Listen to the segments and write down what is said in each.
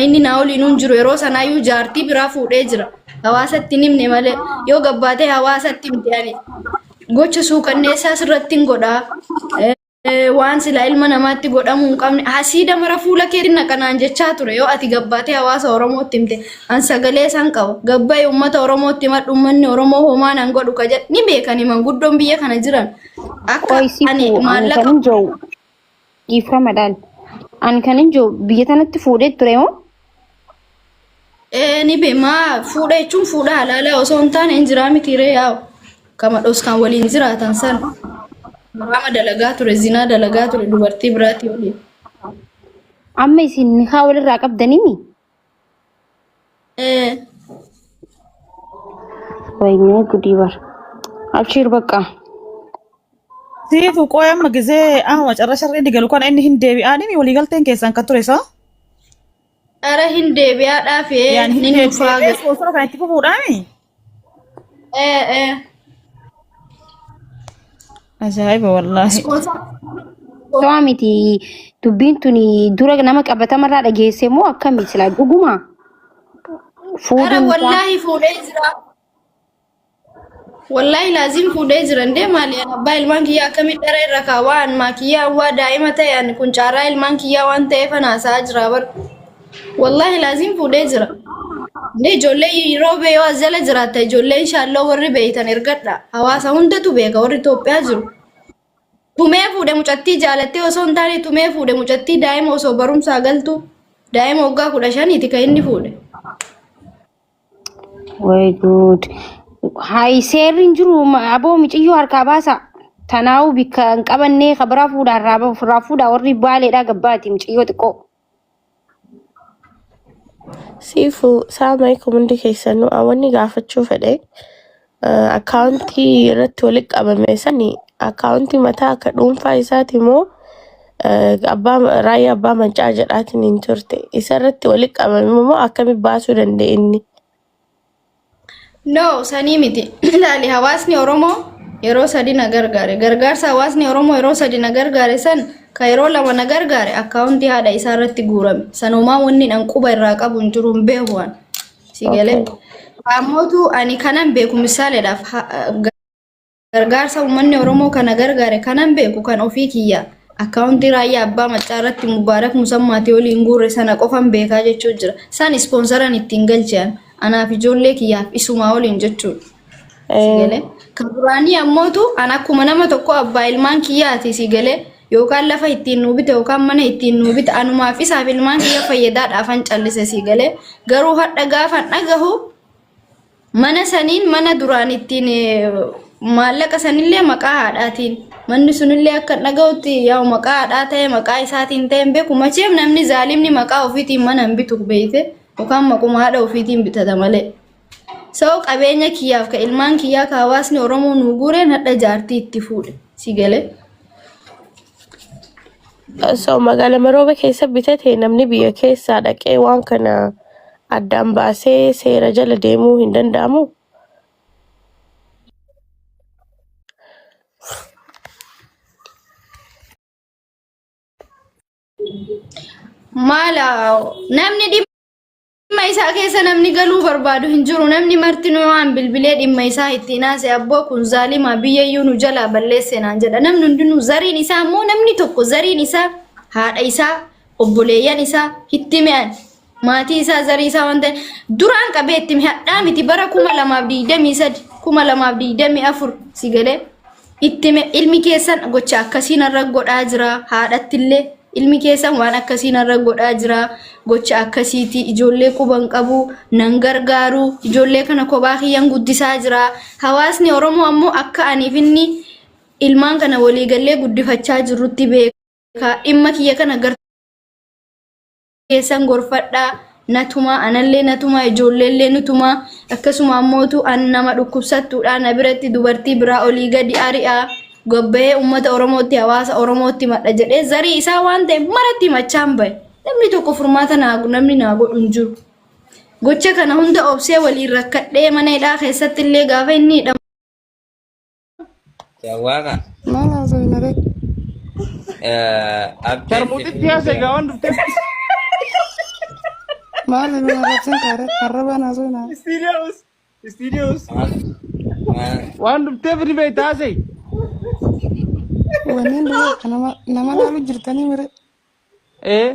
Inni naa waliin hin jiru yeroo sanaayyuu jaartii biraa fuudhee jira. Hawaasatti hin himne malee yoo gabbaatee hawaasatti himte ani gocha suukanneessaa sirratti hin godhaa. Waan silaa ilma namaatti godhamuu hin qabne hasiida mara fuula keetiin naqanaan jechaa ture yoo ati gabbaatee hawaasa Oromootti himte an sagalee san qaba gabbaa'e uummata Oromootti himadhu uummanni Oromoo homaa nan godhu ka jedhu ni beekani manguddoon biyya kana jiran akka Qoy ani sifu ani maallaqa kanin jiru dhiifama dhaal. Ani kanin jiru biyya tanatti fuudhee ture moo? Ee ni be maa fuudha jechuun fuudha halaalaa osoo hin taane hin jiraa miti ree yaa'u kama dhoskaan waliin jiraatan san haraama dalagaa ture zinaa dalagaa ture dubartii biraatii waliin. Amma isin nikaa walirraa qabdanimi? Ee Waynee gudii bar. Abshiir bakka. Siifu qoy amma gizee amma macarrasharra inni galu kana inni hin deebi'aanimi waliigalteen keessan kan ture isaa. Ara hin deebi'aa dhaafee Yaan hin ni nufaa deebi'ee ispoonsara kan itti fufuudhaami. Ee ee. Ajaa'iba wallaahi. Ispoonsara So'a miti dubbiin tuni dura nama qabatamarraa dhageesse moo akkami silaa dhuguma? Ara Fuudhuun isaa wallaahi fuudhee jira. Wallaahi laazim fuudhee jira indee maali an abbaa ilmaan kiyyaa akkamitti dhara irra kaawwaa an maa kiyyaa waa daa'ima ta'e an kun caarraa ilmaan kiyyaa waan ta'eef an haasa'aa jira bar. Wallaahi laazim fuudhee jira. Indee ijoollee yeroo bee yoo as jala jiraatte ijoollee inshaallah warri beeytan ergadha. Hawaasa hundatu beeka warri Itoophiyaa jiru. Tumee fuudhe mucattii jaalattee osoo hin taane tumee fuudhe mucattii daa'ima osoo barumsaa galtu daa'ima waggaa 15ti kan inni fuudhe. Way good. Hayi seerri hin jiru aboo miiciyyoo harkaa baasa. Tanaa'uu bikka hin qabannee kabiraa fuudhaa irraa fuudhaa warri baaleedhaa gabbaati miiciyyoo xiqqoo. Siifu saama alaikum hundi keessanuu wanni gaafachuu fedhe akkaawuntii irratti walitti qabame sani akkaawuntii mataa akka dhuunfaa isaati moo abbaa raayyaa abbaa mancaa jedhaatiin hin turte isa irratti walitti qabame moo akkami baasuu danda'e inni? No, sanii miti. Ilaali hawaasni Oromoo yeroo sadi na gargaare. Gargaarsa hawaasni Oromoo yeroo sadi na gargaare san ka yeroo lama na gargaare akkaawuntii haadha isaa irratti guurame. Sanumaa wanni an quba irraa qabu hin jiru hin beeku an. Si galee. Okay. Ammootu ani kanan beeku misaaleedhaaf gargaarsa uummanni Oromoo kana gargaare kanan beeku kan ofii kiyya akkaawuntii raayyaa abbaa maccaa irratti Mubaarak Musammaatii waliin guurre sana qofan beekaa jechuu jira. San ispoonsaran ittiin galchean anaaf ijoollee kiyyaaf isumaa waliin jechuudha. Si galee. Kan duraanii ammootu an akkuma nama tokko abbaa ilmaan kiyyaati si galee yookaan lafa ittiin nuu bite yookaan mana ittiin nuu bite anumaaf isaaf ilmaan kiyya fayyadaadhaafan callise si galee garuu hadha gaafan dhagahu Mana saniin mana duraan ittiin maallaqa sanillee maqaa haadhaatiin manni sunillee akka dhaga'utti yaa'u maqaa haadhaa ta'e maqaa isaatiin ta'e hin beeku macheem namni zaalimni maqaa ofiitiin mana hin bitu beeyte yookaan maquma haadha ofiitiin bitata malee. So qabeenya kiyyaaf ka ilmaan kiyyaa ka hawaasni Oromoo nuu guureen hadha jaartii itti fuudhe si galee. So magaala Marooba keessa bitate namni biyya keessaa dhaqee waan kana addaan baasee seera jala deemuu hin danda'amu. Maala namni dhimma isaa keessa namni galuu barbaadu hin jiru. Namni martinuu waan bilbilee dhimma isaa ittiin haasa'e abboo kun zaalimaa biyya iyyuu nu jalaa balleesse naan jedha. Namni hundinuu zariin isaa immoo namni tokko zariin isaa haadha isaa obboleeyyan isaa itti mi'an maatii isaa zarii isaa waan ta'e duraan qabee itti hadhaa miti bara 2023 2024 si galee itti ilmi keessan gocha akkasii narra godhaa jira haadhattillee Ilmi keessan waan akkasii narra godhaa jira. Gocha akkasiiti. Ijoollee quba hin qabu. Nan gargaaru. Ijoollee kana kophaa kiyyan guddisaa jira. Hawaasni Oromoo ammoo akka aniif inni ilmaan kana walii gallee guddifachaa jirrutti beeka. Dhimma kiyya kana gar keessan gorfadhaa. Natumaa anallee natumaa ijoolleellee nutumaa akkasuma ammootu an nama dhukkubsattuudha na biratti dubartii biraa olii gadi ari'aa gabbahee uummata Oromootti hawaasa Oromootti madha jedhee zarii isaa waan ta'e maratti himachaan bahe. Namni tokko furmaata naa namni naa godhu hin jiru. Gocha kana hunda obsee waliin rakkadhee mana hidhaa keessatti illee gaafa inni hidhamu Jawaaqa. Maal haasofna ree? Abdeen Sharmuuxitti haasa'e gaa waan dhufteef. Maali nu arrabsin kaare arrabaan haasoo naa. Istiidiyoos. Istiidiyoos. Maal maal Waan dhufteef ni beekta haasa'e. Wanneen dura nama nama laalu jirtanii mire. Ee.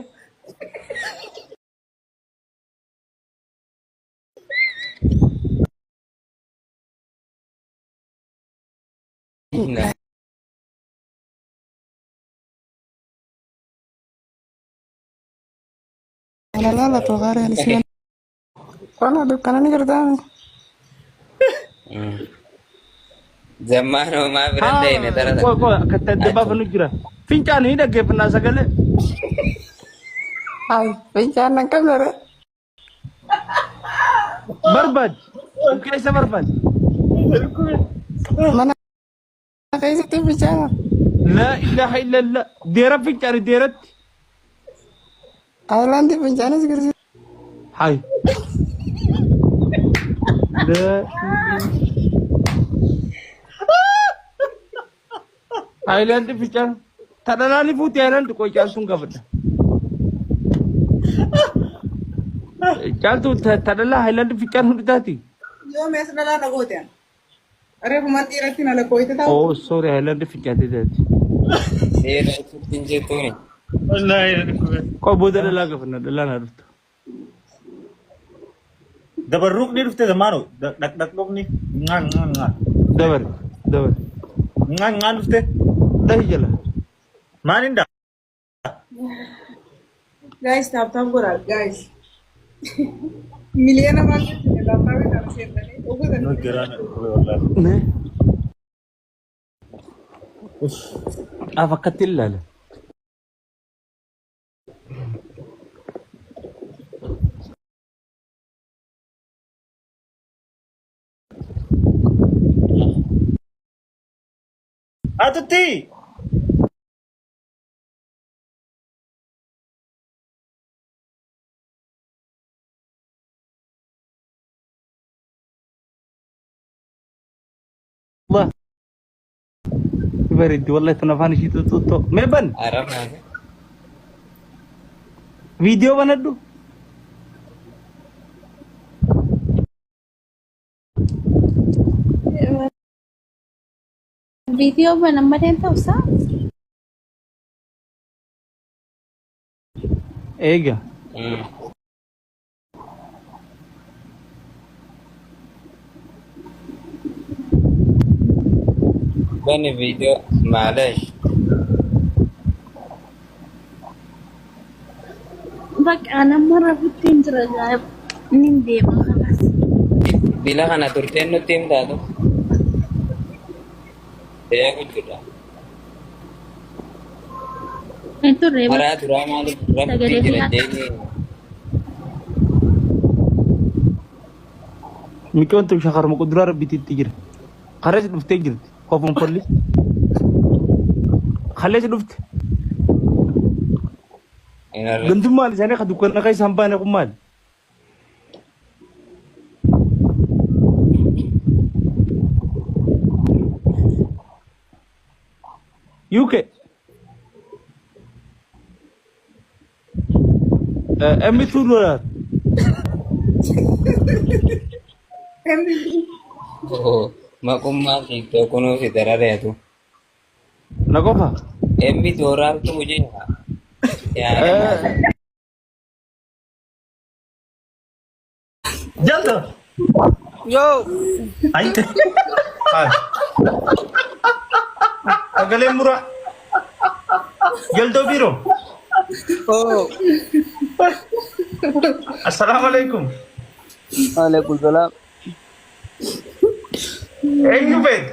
Ana laalatu kaare ani si waan dukkana ni jirtaami. Zammaanoo maa bira Haa. deeme tara Qoy qoy akka itti adda baafannu jira. Fincaan ni dhaggeeffannaa sagalee. Ay fincaan nan qabne re. Barbaad. Of keessa barbaad. Mana keessatti fincaana. Laa ilaaha illallah. Deera fincaani deeratti. Ayilaandii fincaanis girsi. Hay. Laa Haayilaandii fincaan. Tadhalaani fuuti haayilaandii qoy caaltuun gaafadha. Caaltuu tadhalaa haayilaandii fincaan hundi taati. Yoo mees dhalaa na goote an. Reefumaan dhiiratti na lakkooyte ta'u. Oh sorry haayilaandii fincaatee taati. Seera ibsutti hin jirtuuni. Wallaahi na dhukkube. Qoy booda dhalaa gaafanna dhalaan haa dhuftu. Dabarruuqni dhufte zamaano dhaqdhaqdhuqni ngaa ngaa ngaa Dabar dabar. ngaa ngaa dhufte Dhahi jala. maal hin Guys, tap tap godhaa guys. Miliyoona maal jechuudha tap tap irraa seentanii oguutan. Nu garaa na dhukkube wallaahi. Ne? Af akkatti ilaala. Atutti! Allah. Bareeddi wallahi tun afaan ishii xuxuxxoo. Mee ban Arabaa. viidiyoo banadhu. Viidiyoo banan malee hin ta'u isaa? Eega. Bani viidiyoo maaleesh. Bakka nama rafutti hin jira gaa'ib. Nin deema kanas. Bila kana turteen nutti himtaatu. Beeku jira. Hin turre Karaa bakka duraa maaliif rafutti sagalee jira kiyyaa jeeni. Micoon tun shakarma kuduraa rabbitiitti jira. Karees dhuftee jirti. Kofoon kolli. Kalees dhufte. Hin arre. Gandummaan isaanii ka dukkana keessa hin baane kun maali? UK. M2 dollar. Maqummaa TikTok kunuu si darareetu. Na qofa. Emmi dooraartu hojii. Yaa Jalto. Yo. Ay. Ay. Sagaleen muraa. Jaltoo biiroo. Oh, Assalaamu alaikum. alaikum salam. Eenyu feete?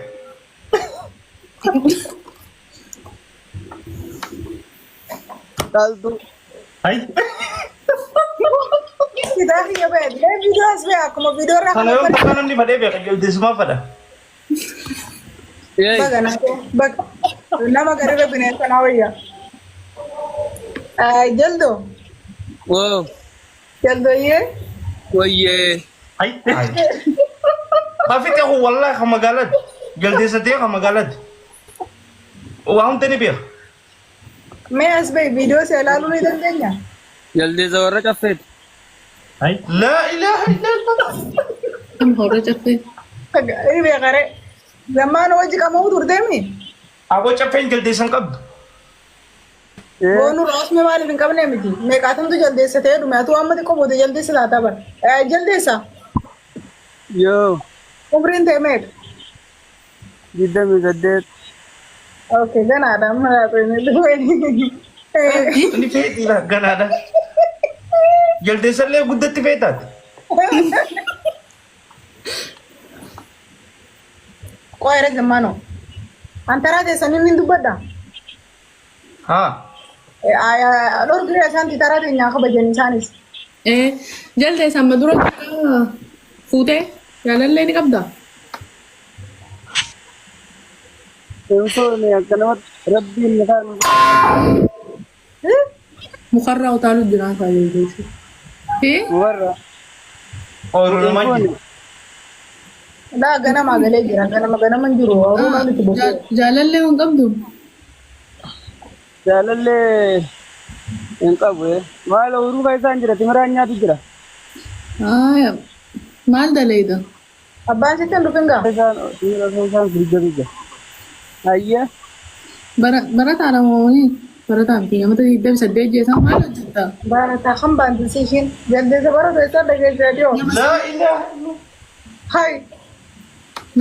Caaltuu. Ay. Sitaa kiyya ba'e. Mee viidiyoo as ba'e akkuma viidiyoo irraa Kana kana yoo bara. bakka namni fadhee beeka jaldeessumaa fadha. Yey. Baga na baga. Nama garira bineensa naa wayya. Jaldo. Wow. Jaldoyyee. Wayyee. Ay. Hafi ta'u wallahi kan magaalaati. Jaldeessa ta'e kan magaalaati. Waa hunda ni beeka. Mee as ba'e viidiyoo si ilaaluu ni dandeenya? Jaldeessa warra caffeeti. Laa ilaaha illallah. Nama horra caffee. Inni beekare. Zammaan hojii qama'uu turteemi. Aboo caffeen jaldeessa hin qabdu. Boonu raasme maaliif hin qabne miti. Meeqaatamtu jaldeessa ta'ee dhume. Atuu amma xiqqoo booda jaldeessa taata bara. Jaldeessa. Yoo. Umriin ta'e meeqa? 28. Okay, ganaadha amma laata. Inni feetiidha ganaadha. Jaldeessallee guddatti feetaati. Qo'eera zammaanoo. Antaraa teessan inni dubbadha. Haa. Dhorkiree isaan taraa teenyaa kabajan isaanis. Jaldeessa amma dura fuutee jaalallee ni qabdaa? Hin fuune akkanumatti rabbiin mataa Mukarraa utaaluu jira isaa jaldeessi. Mukarraa. Ooyiruu namaa jira. Daa ganamaa galee jira. Ganama ganama hin jiru. Ooyiruu namni itti bobba'u. Jaalallee hin qabdu? Jaalallee hin qabu. Maal ooyiruu keessaan jira timiraan nyaatu jira. Maal daleeyda? Abbaan sitti hin dhufin gaa? Isaan timira isaan firiijatu jira. Hayyee. Barataadha moo barataa miti namoota 28 jeesan maal hojjetta? Barataa kan baantisii ishiin jaldeessa barata isaa dhageessee dhiyoo. Laa ilaaha illallah. Hai.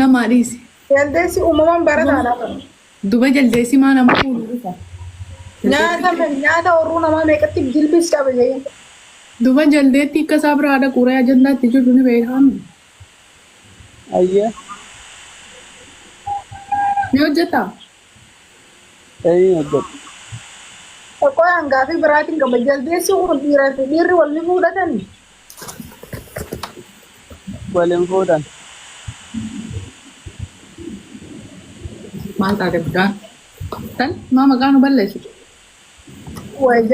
Namaa dhiisi. Jaldeessi uumamaan barataadha. Duba jaldeessi maa nama fuudhu dhufa? Nyaata nyaata horruu namaa meeqatti jilbis qaba jedhee. Duba jaldeetti akka isaa biraa dhaqu ree ajandaatti jiru ni beekamu. Hayyee. Ni hojjetaa? Ee hojjedha. Qoy hangaafii biraatiin qaba. Jaldeessi kun dhiiraa fi dhiirri wal ni fuudhatanii? Waliin fuudhan. Maal taate mucaan? Tan maa maqaa nu balleessitu? Way.